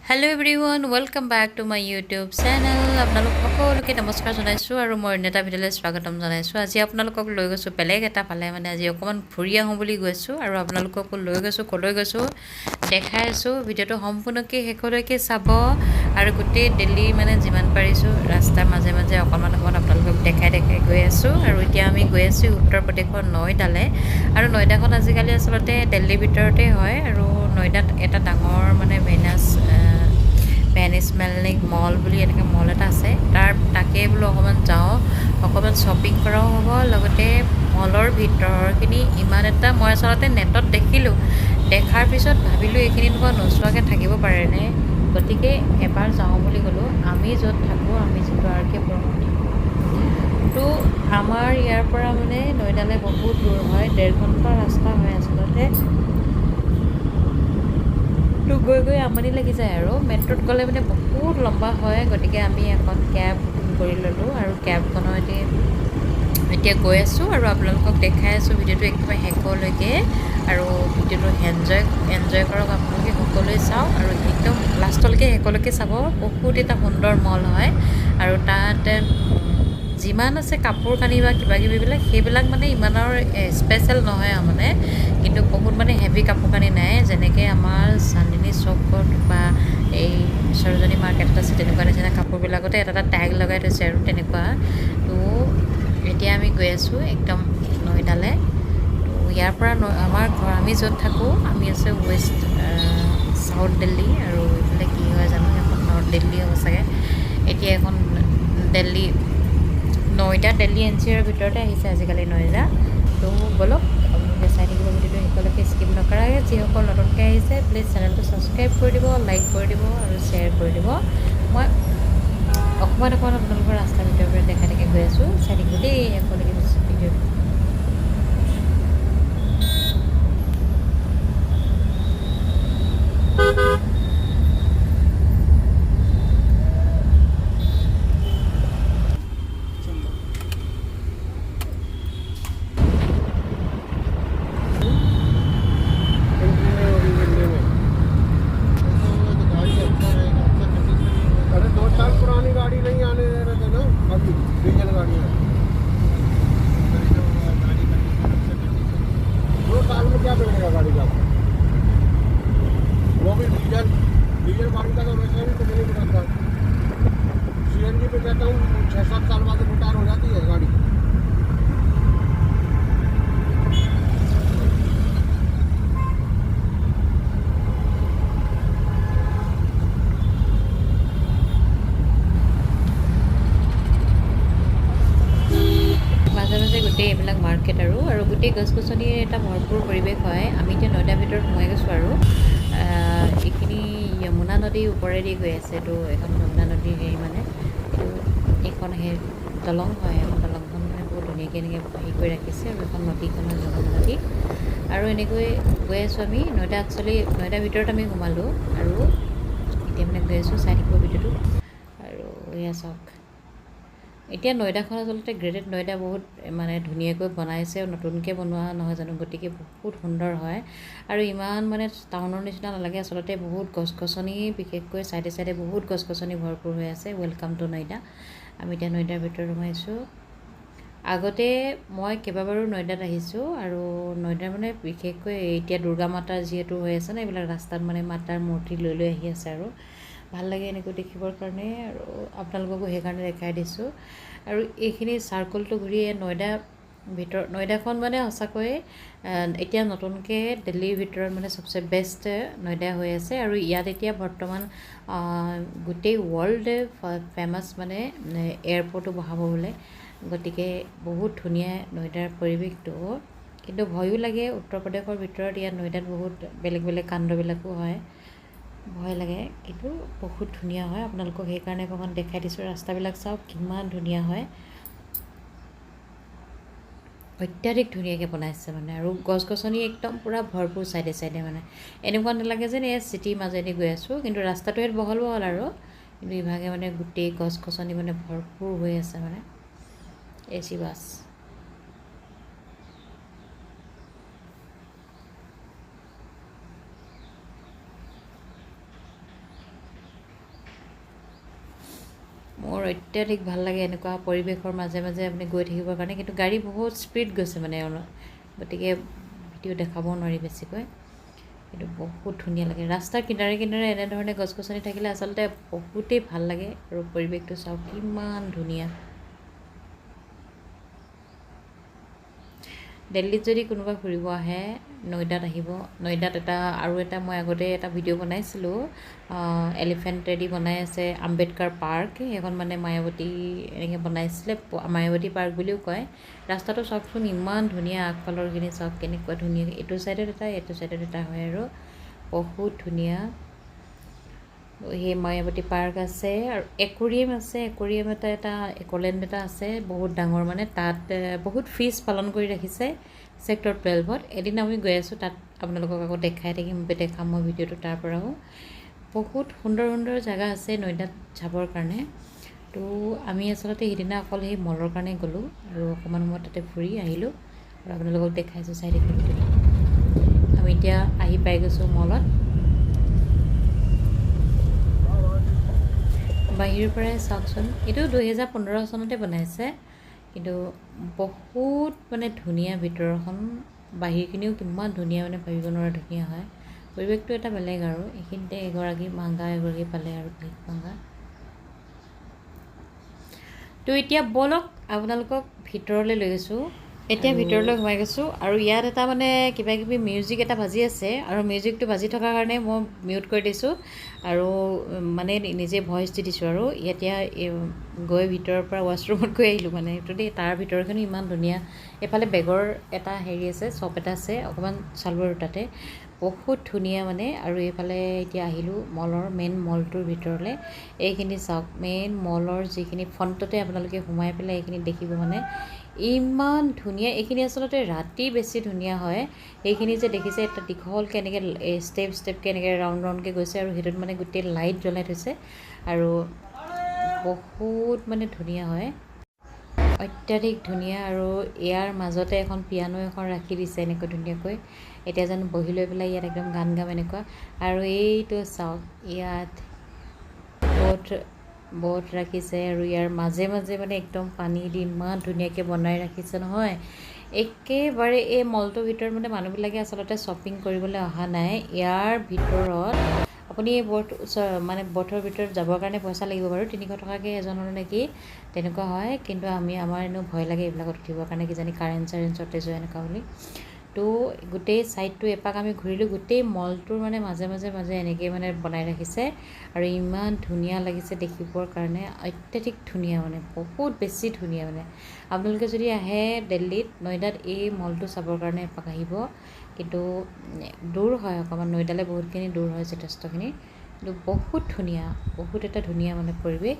Hello everyone, welcome back to my YouTube channel. আপোনালোক সকলোকে নমস্কাৰ জনাইছোঁ আৰু মই অন্য এটা ভিডিঅ'লৈ স্বাগতম জনাইছোঁ। আজি আপোনালোকক লৈ গৈছোঁ বেলেগ এটা ফালে, মানে আজি অকণমান ফুৰি আহোঁ বুলি গৈছোঁ আৰু আপোনালোককো লৈ গৈছোঁ। ক'লৈ গৈছোঁ দেখাই আছোঁ। ভিডিঅ'টো সম্পূৰ্ণকৈ শেষলৈকে চাব আৰু গোটেই দিল্লী মানে যিমান পাৰিছোঁ ৰাস্তাৰ মাজে মাজে অকণমান অকণমান আপোনালোকক দেখাই দেখাই গৈ আছোঁ। আৰু এতিয়া আমি গৈ আছোঁ উত্তৰ প্ৰদেশৰ নয়ডালৈ। আৰু নয়ডাখন আজিকালি আচলতে দিল্লীৰ ভিতৰতে হয়। আৰু নয়ডাত এটা ডাঙৰ মানে ভেনিচ মেলনিক মল বুলি এনেকৈ মল এটা আছে। তাকে বোলো অকণমান যাওঁ, অকণমান শ্বপিং কৰাও হ'ব, লগতে মলৰ ভিতৰখিনি ইমান এটা মই আচলতে নেটত দেখিলোঁ। দেখাৰ পিছত ভাবিলোঁ এইখিনি নোপোৱা নোচোৱাকৈ থাকিব পাৰেনে? গতিকে এবাৰ যাওঁ বুলি গ'লোঁ। আমি য'ত থাকোঁ, আমি যিটো আৰ কে পুৰমত থাকোঁ, তো আমাৰ ইয়াৰ পৰা মানে নয়ডালৈ বহুত দূৰ হয়, 1.5 ঘণ্টা ৰাস্তা হয় আচলতে। তো গৈ গৈ আমনি লাগি যায় আৰু মেট্ৰ'ত গ'লে মানে বহুত লম্বা হয়। গতিকে আমি এখন কেব বুকিং কৰি ল'লোঁ আৰু কেবখনৰ এতিয়া গৈ আছোঁ আৰু আপোনালোকক দেখাই আছোঁ ভিডিঅ'টো একেবাৰে শেষলৈকে। আৰু ভিডিঅ'টো এনজয় এনজয় কৰক আপোনালোকে, সকলোৱে চাওক আৰু একদম লাষ্টলৈকে শেষলৈকে চাব। বহুত এটা সুন্দৰ মল হয় আৰু তাত যিমান আছে কাপোৰ কানি বা কিবা কিবিবিলাক, সেইবিলাক মানে ইমান আৰু স্পেচিয়েল নহয় আৰু মানে কিন্তু বহুত মানে হেভি কাপোৰ কানি নাই, যেনেকৈ আমাৰ চান্দিনী চকত বা এই সৰোজিনী মাৰ্কেটত আছে তেনেকুৱা নিচিনা কাপোৰবিলাকতে এটা এটা টেগ লগাই থৈছে আৰু তেনেকুৱা। তো এতিয়া আমি গৈ আছোঁ একদম নয়ডালৈ। তো ইয়াৰ পৰা আমাৰ ঘৰ, আমি য'ত থাকোঁ, আমি আছোঁ ৱেষ্ট চাউথ দিল্লী আৰু এইফালে কি হয় জানো, এখন নৰ্থ দিল্লী হ'ব চাগে। এতিয়া এখন দিল্লী, নয়ডা, দিল্লী এনচিআৰৰ ভিতৰতে আহিছে আজিকালি নয়ডা। তো ব'লক, আপোনালোকে চাই থাকিব ভিডিঅ'টো শেষলৈকে স্কিপ নকৰাকৈ। যিসকল নতুনকৈ আহিছে, প্লিজ চেনেলটো ছাবস্ক্ৰাইব কৰি দিব, লাইক কৰি দিব আৰু শ্বেয়াৰ কৰি দিব। মই অকণমান অকণমান আপোনালোকৰ ৰাস্তাৰ ভিতৰৰ পৰা দেখাই দেখাই গৈ আছোঁ। চাই থাকিব দেই শেষলৈকে ভিডিঅ'টো। एंट्री नहीं होगी दिल्ली में। ऐसा होगा तो गाड़ी अच्छा रहेगा, अच्छा कंडीशन में होगा। अरे, 2 साल पुरानी गाड़ी नहीं आने दे रहे थे ना अभी डीजल गाड़ियाँ। ऐसा होगा, गाड़ी कंडीशन अच्छा कंडीशन में। 2 साल में क्या बिगड़ेगा गाड़ी का? वो भी डीजल। डीजल गाड़ी का तो वैसे भी कुछ नहीं बिगड़ता। सीएनजी पे कहता हूँ, 6-7 साल बाद रिटायर हो जाती है गाड़ी। মাজে মাজে গোটেই এইবিলাক মাৰ্কেট আৰু আৰু গোটেই গছ গছনিৰ এটা ভৰপূৰ পৰিৱেশ হয়। আমি এতিয়া নয়ডাৰ ভিতৰত সোমাই গৈছোঁ আৰু এইখিনি যমুনা নদীৰ ওপৰেদি গৈ আছে। তো এখন যমুনা নদীৰ হেৰি মানে এইটো এইখন সেই দলং হয়। এখন দলংখন মানে বহুত ধুনীয়াকৈ এনেকৈ হেৰি কৰি ৰাখিছে আৰু এখন নদীখন হয় যমুনা নদী। আৰু এনেকৈ গৈ আছোঁ আমি নয়ডা, একচুৱেলি নয়ডাৰ ভিতৰত আমি সোমালোঁ আৰু এতিয়া মানে গৈ আছোঁ। চাই থাকিব ভিডিঅ'টো। আৰু এয়া চাওক, এতিয়া নয়ডাখন আচলতে গ্ৰেটেড নয়ডা বহুত মানে ধুনীয়াকৈ বনাইছে, নতুনকৈ বনোৱা নহয় জানো? গতিকে বহুত সুন্দৰ হয় আৰু ইমান মানে টাউনৰ নিচিনা নালাগে আচলতে। বহুত গছ গছনি, বিশেষকৈ চাইডে চাইডে বহুত গছ গছনি ভৰপূৰ হৈ আছে। Welcome to Noida. আমি এতিয়া নয়ডাৰ ভিতৰত সোমাইছোঁ। আগতে মই কেইবাবাৰো নয়ডাত আহিছোঁ আৰু নয়ডাৰ মানে বিশেষকৈ এতিয়া দুৰ্গা মাতাৰ যিহেতু হৈ আছে ন, এইবিলাক ৰাস্তাত মানে মাতাৰ মূৰ্তি লৈ লৈ আহি আছে আৰু ভাল লাগে এনেকৈ দেখিবৰ কাৰণে আৰু আপোনালোককো সেইকাৰণে দেখাই দিছোঁ। আৰু এইখিনি চাৰ্কলটো ঘূৰি এই নয়ডা ভিতৰত, নয়ডাখন মানে সঁচাকৈয়ে এতিয়া নতুনকৈ দিল্লীৰ ভিতৰত মানে চবচে বেষ্ট নয়ডা হৈ আছে। আৰু ইয়াত এতিয়া বৰ্তমান গোটেই ৱৰ্ল্ড ফেমাছ মানে এয়াৰপৰ্টো বহাব বোলে। গতিকে বহুত ধুনীয়া নয়ডাৰ পৰিৱেশটো, কিন্তু ভয়ো লাগে। উত্তৰ প্ৰদেশৰ ভিতৰত ইয়াত নয়ডাত বহুত বেলেগ বেলেগ কাণ্ডবিলাকো হয়, ভয় লাগে, কিন্তু বহুত ধুনীয়া হয়। আপোনালোকক সেইকাৰণে অকণমান দেখাই দিছোঁ। ৰাস্তাবিলাক চাওক কিমান ধুনীয়া হয়, অত্যাধিক ধুনীয়াকৈ বনাইছে মানে। আৰু গছ গছনি একদম পূৰা ভৰপূৰ চাইডে চাইডে, মানে এনেকুৱা নালাগে যেন এয়া চিটিৰ মাজেদি গৈ আছোঁ। কিন্তু ৰাস্তাটো ইয়াত বহল বহল আৰু কিন্তু ইভাগে মানে গোটেই গছ গছনি মানে ভৰপূৰ হৈ আছে, মানে এ চি বাছ। মোৰ অত্যাধিক ভাল লাগে এনেকুৱা পৰিৱেশৰ মাজে মাজে আপুনি গৈ থাকিবৰ কাৰণে। কিন্তু গাড়ী বহুত স্পীড গৈছে মানে, গতিকে ভিডিঅ' দেখাবও নোৱাৰি বেছিকৈ। কিন্তু বহুত ধুনীয়া লাগে ৰাস্তাৰ কিনাৰে কিনাৰে এনেধৰণে গছ গছনি থাকিলে আচলতে বহুতেই ভাল লাগে। আৰু পৰিৱেশটো চাওক কিমান ধুনীয়া। দিল্লীত যদি কোনোবা ফুৰিব আহে, নয়দাত আহিব। নয়দাত এটা আৰু এটা মই আগতে এটা ভিডিঅ' বনাইছিলোঁ, এলিফেণ্টেদি বনাই আছে আম্বেদকাৰ পাৰ্ক, সেইখন মানে মায়াৱতী এনেকৈ বনাইছিলে, মায়াৱতী পাৰ্ক বুলিও কয়। ৰাস্তাটো চাওকচোন ইমান ধুনীয়া, আগফালৰখিনি চাওক কেনেকুৱা ধুনীয়া, এইটো ছাইডত এটা এইটো ছাইডত এটা হয় আৰু বহুত ধুনীয়া। সেই মায়াৱতী পাৰ্ক আছে আৰু একুৰিয়াম আছে, একুৰিয়াম এটা এটা একলেণ্ড এটা আছে বহুত ডাঙৰ, মানে তাত বহুত ফিছ পালন কৰি ৰাখিছে ছেক্টৰ 12ত। এদিন আমি গৈ আছোঁ তাত, আপোনালোকক আকৌ দেখাই থাকিম, দেখাম মই ভিডিঅ'টো তাৰ পৰাও। বহুত সুন্দৰ সুন্দৰ জেগা আছে নয়দাত চাবৰ কাৰণে। তো আমি আচলতে সেইদিনা অকল সেই মলৰ কাৰণে গ'লোঁ আৰু অকণমান সময় তাতে ফুৰি আহিলোঁ আৰু আপোনালোকক দেখাইছোঁ, চাই থাকিব ভিডিঅ'টো। আমি এতিয়া আহি পাই গৈছোঁ মলত। বাহিৰৰ পৰাই চাওকচোন, এইটো 2015 চনতে বনাইছে, কিন্তু বহুত মানে ধুনীয়া ভিতৰখন, বাহিৰখিনিও কিমান ধুনীয়া, মানে ভাবিব নোৱাৰা ধুনীয়া হয়। পৰিৱেশটো এটা বেলেগ আৰু। এইখিনিতে এগৰাকী মাংগা এগৰাকী পালে আৰু ভিক মাংগা। তো এতিয়া ব'লক আপোনালোকক ভিতৰলৈ লৈ গৈছোঁ। এতিয়া ভিতৰলৈ সোমাই গৈছোঁ আৰু ইয়াত এটা মানে কিবা কিবি মিউজিক এটা বাজি আছে আৰু মিউজিকটো বাজি থকাৰ কাৰণে মই মিউট কৰি দিছোঁ আৰু মানে নিজে ভইচ দি দিছোঁ। আৰু এতিয়া গৈ ভিতৰৰ পৰা ৱাছৰুমত গৈ আহিলোঁ মানে সেইটো দেই। তাৰ ভিতৰখিনি ইমান ধুনীয়া, এইফালে বেগৰ এটা হেৰি আছে, শ্বপ এটা আছে, অকণমান চালোঁ আৰু তাতে বহুত ধুনীয়া মানে। আৰু এইফালে এতিয়া আহিলোঁ মলৰ মেইন মলটোৰ ভিতৰলৈ। এইখিনি চাওক, মেইন মলৰ যিখিনি ফ্ৰণ্টতে আপোনালোকে সোমাই পেলাই এইখিনি দেখিব, মানে ইমান ধুনীয়া। এইখিনি আচলতে ৰাতি বেছি ধুনীয়া হয়। এইখিনি যে দেখিছে এটা দীঘলকৈ এনেকৈ ষ্টেপ ষ্টেপকৈ এনেকৈ ৰাউণ্ড ৰাউণ্ডকৈ গৈছে আৰু সেইটোত মানে গোটেই লাইট জ্বলাই থৈছে আৰু বহুত মানে ধুনীয়া হয়, অত্যাধিক ধুনীয়া। আৰু ইয়াৰ মাজতে এখন পিয়ানো এখন ৰাখি দিছে এনেকৈ ধুনীয়াকৈ, এতিয়া যেন বহি লৈ পেলাই ইয়াত একদম গান গাম এনেকুৱা। আৰু এইটো চাওক, ইয়াত বট ৰাখিছে আৰু ইয়াৰ মাজে মাজে মানে একদম পানী দি ইমান ধুনীয়াকৈ বনাই ৰাখিছে নহয়। একেবাৰে এই মলটোৰ ভিতৰত মানে মানুহবিলাকে আচলতে শ্বপিং কৰিবলৈ অহা নাই। ইয়াৰ ভিতৰত আপুনি এই বট মানে বটৰ ভিতৰত যাবৰ কাৰণে পইচা লাগিব বাৰু, 300 টকাকৈ এজনৰ নেকি তেনেকুৱা হয়। কিন্তু আমাৰ এনেও ভয় লাগে এইবিলাকত উঠিবৰ কাৰণে, কিজানি কাৰেণ্ট চাৰেণ্ট শ্বৰ্টেজ হয় এনেকুৱা বুলি। তো গোটেই ছাইডটো এপাক আমি ঘূৰিলোঁ, গোটেই মলটোৰ মানে মাজে মাজে মাজে এনেকৈ মানে বনাই ৰাখিছে আৰু ইমান ধুনীয়া লাগিছে দেখিবৰ কাৰণে, অত্যাধিক ধুনীয়া মানে বহুত বেছি ধুনীয়া মানে। আপোনালোকে যদি আহে দিল্লীত নয়দাত এই মলটো চাবৰ কাৰণে এপাক আহিব। কিন্তু দূৰ হয় অকণমান, নয়দালৈ বহুতখিনি দূৰ হয় যথেষ্টখিনি, কিন্তু বহুত ধুনীয়া, বহুত এটা ধুনীয়া মানে পৰিৱেশ।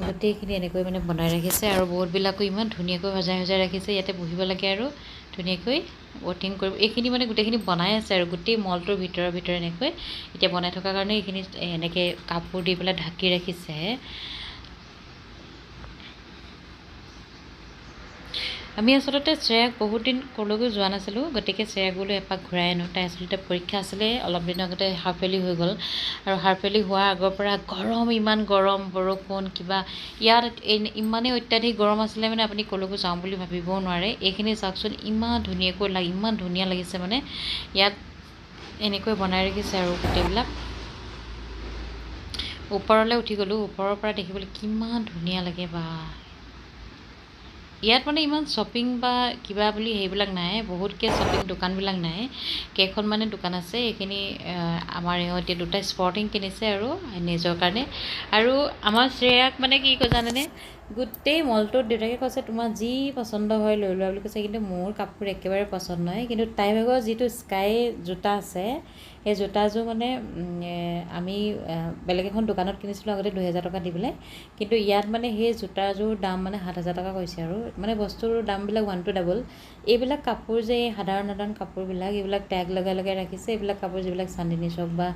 গোটেইখিনি এনেকৈ মানে বনাই ৰাখিছে আৰু ব'ৰ্ডবিলাকো ইমান ধুনীয়াকৈ সজাই সজাই ৰাখিছে। ইয়াতে বহিব লাগে আৰু ধুনীয়াকৈ ব'টিং কৰিব। এইখিনি মানে গোটেইখিনি বনাই আছে আৰু গোটেই মলটোৰ ভিতৰে ভিতৰে এনেকৈ এতিয়া বনাই থকাৰ কাৰণে এইখিনি এনেকৈ কাপোৰ দি পেলাই ঢাকি ৰাখিছে। আমি আচলতে শ্ৰেয়াক বহুত দিন ক'লৈকো যোৱা নাছিলোঁ, গতিকে শ্ৰেয়াক বোলো এপাক ঘূৰাই আনো। তাই আচলতে পৰীক্ষা আছিলে অলপ দিনৰ আগতে, হাফ ইয়াৰলি হৈ গ'ল আৰু হাফ ইয়াৰলি হোৱাৰ আগৰ পৰা গৰম, ইমান গৰম, বৰষুণ কিবা, ইয়াত ইমানেই অত্যাধিক গৰম আছিলে মানে আপুনি ক'লৈকো যাওঁ বুলি ভাবিবও নোৱাৰে। এইখিনি চাওকচোন ইমান ধুনীয়াকৈ ইমান ধুনীয়া লাগিছে মানে, ইয়াত এনেকৈ বনাই ৰাখিছে আৰু গোটেইবিলাক। ওপৰলৈ উঠি গ'লোঁ, ওপৰৰ পৰা দেখিবলৈ কিমান ধুনীয়া লাগে বা। ইয়াত মানে ইমান শ্বপিং বা কিবা বুলি সেইবিলাক নাই, বহুতকৈ শ্বপিং দোকানবিলাক নাই, কেইখনমানে দোকান আছে। এইখিনি আমাৰ ইহঁতে দুটা স্পৰ্টিং কিনিছে আৰু নিজৰ কাৰণে। আৰু আমাৰ শ্ৰেয়াক মানে কি কয় জানেনে, গোটেই মলটোত দেউতাকে কৈছে তোমাৰ যি পচন্দ হয় লৈ লোৱা বুলি কৈছে, কিন্তু মোৰ কাপোৰ একেবাৰে পচন্দ নহয়। কিন্তু তাই ভাগৰ যিটো স্কাই জোতা আছে, সেই জোতাযোৰ মানে আমি বেলেগ এখন দোকানত কিনিছিলোঁ আগতে 2000 টকা দি পেলাই, কিন্তু ইয়াত মানে সেই জোতাযোৰ দাম মানে 7000 টকা কৈছে আৰু মানে বস্তুৰ দামবিলাক 1 to 2। এইবিলাক কাপোৰ যে এই সাধাৰণ সাধাৰণ কাপোৰবিলাক, এইবিলাক টেগ লগাই লগাই ৰাখিছে। এইবিলাক কাপোৰ যিবিলাক চান্দিনী চক বা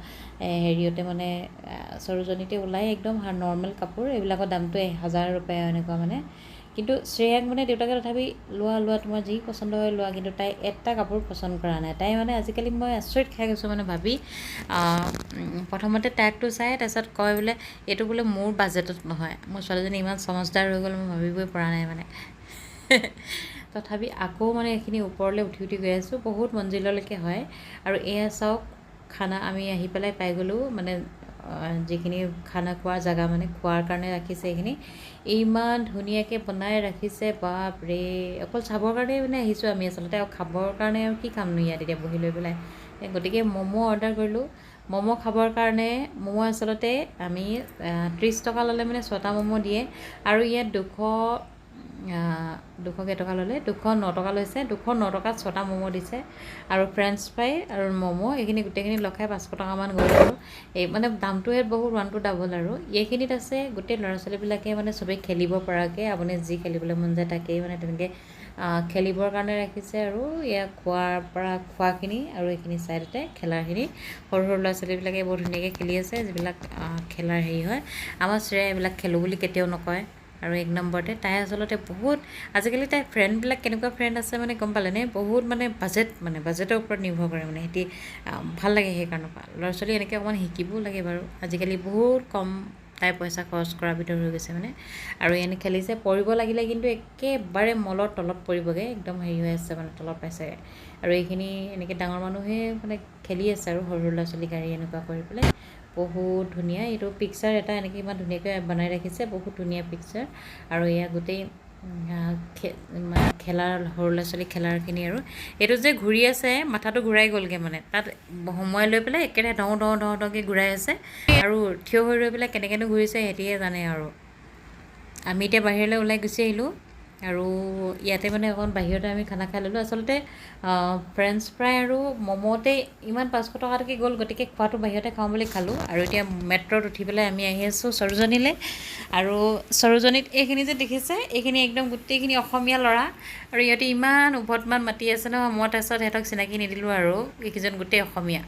হেৰিয়তে মানে সৰোজনীতে ওলায় একদম নৰ্মেল কাপোৰ, এইবিলাকৰ দামটো 1000 ৰূপায় এনেকুৱা মানে। কিন্তু শ্ৰেয়াক মানে দেউতাকে তথাপি লোৱা লোৱা, তোমাৰ যি পচন্দ হয় লোৱা, কিন্তু তাই এটা কাপোৰ পচন্দ কৰা নাই। তাই মানে আজিকালি মই আচৰিত খাই গৈছোঁ মানে ভাবি। প্ৰথমতে তাইকটো চাই, তাৰপিছত কয় বোলে এইটো বোলে মোৰ বাজেটত নহয়। মোৰ ছোৱালীজনী ইমান চমজদাৰ হৈ গ'ল, মই ভাবিবই পৰা নাই মানে। তথাপি আকৌ মানে এইখিনি ওপৰলৈ উঠি উঠি গৈ আছোঁ, বহুত মঞ্জিললৈকে হয়। আৰু এয়া চাওক, খানা আমি আহি পেলাই পাই গ'লোঁ, মানে যিখিনি খানা খোৱাৰ জেগা, মানে খোৱাৰ কাৰণে ৰাখিছে এইখিনি, ইমান ধুনীয়াকৈ বনাই ৰাখিছে, বাপৰে। অকল চাবৰ কাৰণেই মানে আহিছোঁ আমি আচলতে, আৰু খাবৰ কাৰণে আৰু কি খামনো ইয়াত এতিয়া বহি লৈ পেলাই। গতিকে ম'ম' অৰ্ডাৰ কৰিলোঁ। ম'ম' খাবৰ কাৰণে, ম'ম' আচলতে আমি 30 টকা ল'লে মানে 6টা ম'ম' দিয়ে, আৰু ইয়াত 200 কেইটকা ল'লে, 209 টকা লৈছে, 209 টকাত 6টা ম'ম' দিছে। আৰু ফ্ৰেঞ্চ ফ্ৰাই আৰু ম'ম' এইখিনি গোটেইখিনি লগ খাই 500 টকামান গ'ল আৰু। এই মানে দামটো ইয়াত বহুত, ওৱান টু ডাবল। আৰু এইখিনিত আছে গোটেই ল'ৰা ছোৱালীবিলাকে মানে চবেই খেলিব পৰাকৈ, আপুনি যি খেলিবলৈ মন যায় তাকেই মানে তেনেকৈ খেলিবৰ কাৰণে ৰাখিছে। আৰু ইয়াৰ খোৱাৰ পৰা খোৱাখিনি আৰু এইখিনি ছাইডতে খেলাৰখিনি, সৰু সৰু ল'ৰা ছোৱালীবিলাকে বহুত ধুনীয়াকৈ খেলি আছে, যিবিলাক খেলাৰ হেৰি হয়। আমাৰ শ্ৰেয়া এইবিলাক খেলোঁ বুলি কেতিয়াও নকয়। আৰু এক নম্বৰতে তাই আচলতে বহুত, আজিকালি তাই ফ্ৰেণ্ডবিলাক কেনেকুৱা ফ্ৰেণ্ড আছে মানে গম পালেনে, বহুত মানে বাজেট, মানে বাজেটৰ ওপৰত নিৰ্ভৰ কৰে মানে সিহঁতি, ভাল লাগে সেইকাৰণৰ পৰা। ল'ৰা ছোৱালী এনেকৈ অকণমান শিকিবও লাগে বাৰু। আজিকালি বহুত কম তাই পইচা খৰচ কৰাৰ ভিতৰত হৈ গৈছে মানে। আৰু এনে খেলিছে, পৰিব লাগিলে কিন্তু একেবাৰে মলৰ তলত পৰিবগৈ, একদম হেৰি হৈ আছে মানে তলত পাইছেগৈ। আৰু এইখিনি এনেকৈ ডাঙৰ মানুহে মানে খেলি আছে আৰু সৰু সৰু ল'ৰা ছোৱালী গাড়ী এনেকুৱা কৰি পেলাই বহুত ধুনীয়া এইটো পিকচাৰ এটা এনেকৈ ইমান ধুনীয়াকৈ বনাই ৰাখিছে, বহুত ধুনীয়া পিকচাৰ। আৰু এয়া গোটেই মানে খেলাৰ, সৰু ল'ৰা ছোৱালী খেলাৰখিনি। আৰু এইটো যে ঘূৰি আছে, মাথাটো ঘূৰাই গ'লগৈ, মানে তাত সোমোৱাই লৈ পেলাই একেৰাহে ধওঁ ধওঁ ধওঁ ধওঁকৈ ঘূৰাই আছে, আৰু থিয় হৈ ৰৈ পেলাই কেনেকৈনো ঘূৰিছে সিহঁতিহে জানে। আৰু আমি এতিয়া বাহিৰলৈ ওলাই গুচি আহিলোঁ, আৰু ইয়াতে মানে অকণ বাহিৰতে আমি খানা খাই ল'লোঁ। আচলতে ফ্ৰেঞ্চ ফ্ৰাই আৰু ম'ম'তে ইমান 500 টকাতকৈ গ'ল, গতিকে খোৱাটো বাহিৰতে খাওঁ বুলি খালোঁ। আৰু এতিয়া মেট্ৰ'ত উঠি পেলাই আমি আহি আছোঁ সৰোজনীলৈ। আৰু সৰোজনীত এইখিনি যে দেখিছে, এইখিনি একদম গোটেইখিনি অসমীয়া ল'ৰা, আৰু ইহঁতে ইমান উভতমান মাতি আছে নহয়, মই তাৰপিছত সিহঁতক চিনাকি নিদিলোঁ আৰু, এইকেইজন গোটেই অসমীয়া।